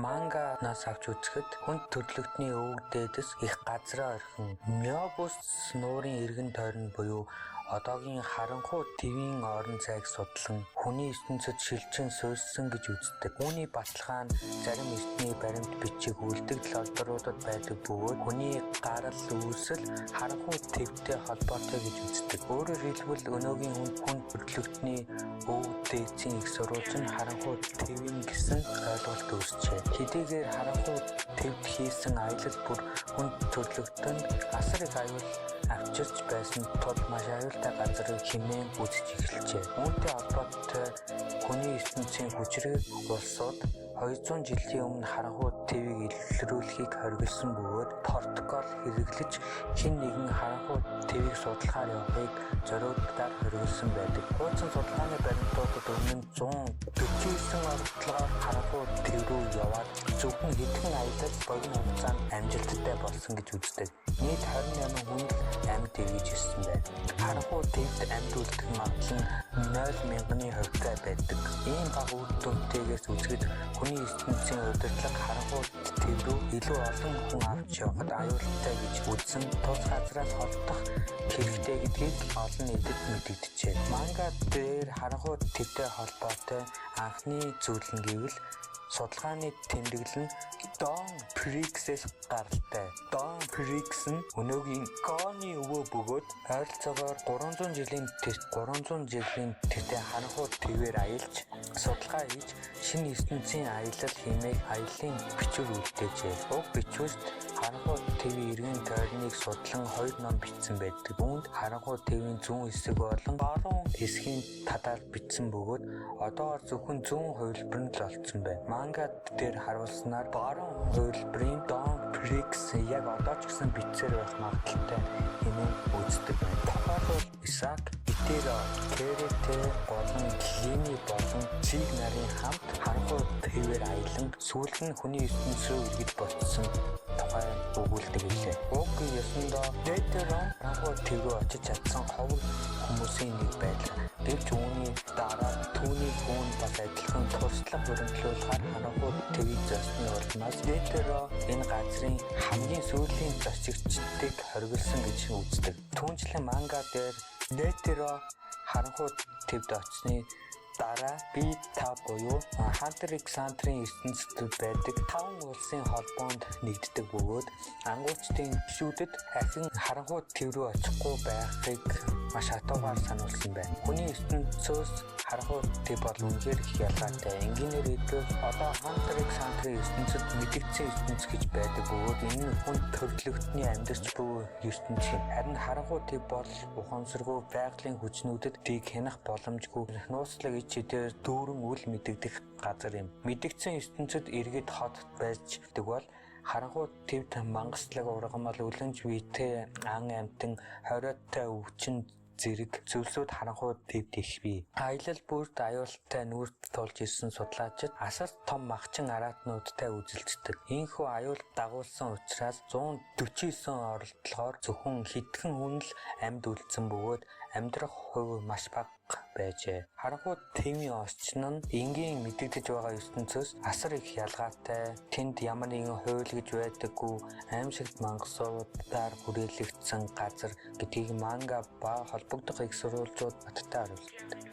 Манганаас авч үзэхэд хүн төрөлхтний өвөг дээдэс их газраа орхин Мёбус нуурын эргэн тойрон буюу одоогийн харанхуй тивийн орон зайг судлан хүний ертөнцөд шилжин суурьсан гэж үздэг. Үүний баталгаа нь зарим эртний баримт бичиг үлдэгдэл олдруудад байдаг бөгөөд хүний гарал үүсэл харанхуй тивтэй холбоотой гэж үздэг. Өөрөөр хэлбэл, өнөөгийн хүн төрөлхтний өвөг дээдсийн эх сурвалж нь харанхуй тивийн гэсэн ойлголт үүсжээ. Хэдийгээр харанхуй тивд хийсэн аялал бүр хүн төрөлхтөнд асар их аюул авчирч байсан тул маш аюултай газар хэмээн үзэж эхэлжээ. Үүнтэй холбоотой хүний ертөнцийн хүчирхэг улсууд 200 жилийн өмнө харанхуй тивийг илрүүлэхийг хориглосон бөгөөд протокол хэрэглэж хэн нэгэн харанхуй тивийг судлахаар явахыг зориудлаар хориглосон байдаг. Хуучин судалгааны баримтуудад өмнө нь 149 оролдлогоор харанхуй тив рүү яваад зөвхөн хэдхэн аялал богино хугацаанд амжилттай болсон гэж үздэг. Нийт 28 хүн л амьд эргэж ирсэн байна. Харанхуй тивд амьд үлдэх магадлал нь 0 мянганы хувьтай байдаг. Ийм бага үр дүнтэйгээс үзэхэд хүний ертөнцийн удирдлага харанхуй тив рүү илүү олон хүн авч явахад аюултай гэж үзсэн тус газраас холдох хэрэгтэй гэдгийг олон нийтэд мэдэгджээ. Манга дээр харанхуй тивтэй холбоотой анхны зүйл нь гэвэл судалгааны тэмдэглэл нь Дон Приксээс гаралтай. Дон Прикс нь өнөөгийн Гоны өвөө бөгөөд ойролцоогоор 300 жилийн тэртээ харанхуй тивээр аялж судалгаа хийж шинэ ертөнцийн аялал хэмээх аяллын бичвэр үлдээжээ. Уг бичвэрт харанхуй тивийн эргэн тойрныг судлан хоёр ном бичсэн байдаг. Үүнд харанхуй тивийн зүүн хэсэг болон баруун хэсгийн талаар бичсэн бөгөөд одоогоор зөвхөн зүүн хувилбар нь л олдсон байна. Манга дээр харуулснаар баруун хувилбарын Дон Прикс яг одоо ч гэсэн бичсээр байх магадлалтай хэмээн үздэг байна. Тухайлбал, Исаак, Итеро, Керете болон Лини болон Чиг нарын хамт харанхуй тивээр аялан сүүлд нь хүний ертөнц рүү эргэж буцсан тухай өгүүлдэг билээ. Уг ёсондоо Нетерон харанхуй тив рүү очиж чадсан ховор хүмүүсийн нэг байлаа. Гэвч үүний дараа түүний хүн бас адилхан туршлага хуримтлуулахаар харанхуй тивийг зорьсны улмаас Нетеро энэ газрын хамгийн сүүлийн зорчигчдыг хориглосон гэж үздэг. Түүнчлэн манга дээр Нетеро харанхуй тивд очсны дараа B5 буюу Хантер X Хантерын ертөнцид байдаг таван улсын холбоонд нэгддэг бөгөөд ангуучдын гишүүдэд ахин харанхуй тив рүү очихгүй байхыг маш хатуугаар сануулсан байна. Хүний ертөнцөөс харанхуй тив бол үнэхээр их ялгаатай. Энгийнээр хэлбэл, одоо Хантер X Хантерын ертөнцид мэдэгдсэн ертөнц гэж байдаг бөгөөд энэ нь хүн төрөлхтний амьдарч буй ертөнц юм. Харин харанхуй тив бол ухамсаргүй байгалийн хүчнүүдэд тийг хянах боломжгүй нууцлаг ич хэдээр дүүрэн үл мэдэгдэх газар юм. Мэдэгдсэн ертөнцид иргэд хот байж дэг бол харанхуй тивд мангаслаг, ургамал, үлэмж биетэй ан амьтан, хориоттой өвчин зэрэг зүйлсүүд харанхуй тивд их бий. Аялал бүрт аюултай нүүрт тулж ирсэн судлаачид асар том махчин араатнуудтай үзэлддэг. Ийнхүү аюул дагуулсан учраас 149 оролдлогоор зөвхөн хэдхэн хүн л амьд үлдсэн бөгөөд амьдрах хувь маш бага байжээ. Харанхуй тивийн орчин нь энгийн мэдэгдэж байгаа ертөнцөөс асар их ялгаатай. Тэнд ямар нэгэн хууль гэж байдаггүй, аймшигт мангасуудаар хүрээлэгдсэн газар гэдгийг манга ба холбогдох их сурвалжууд баттай харуулдаг.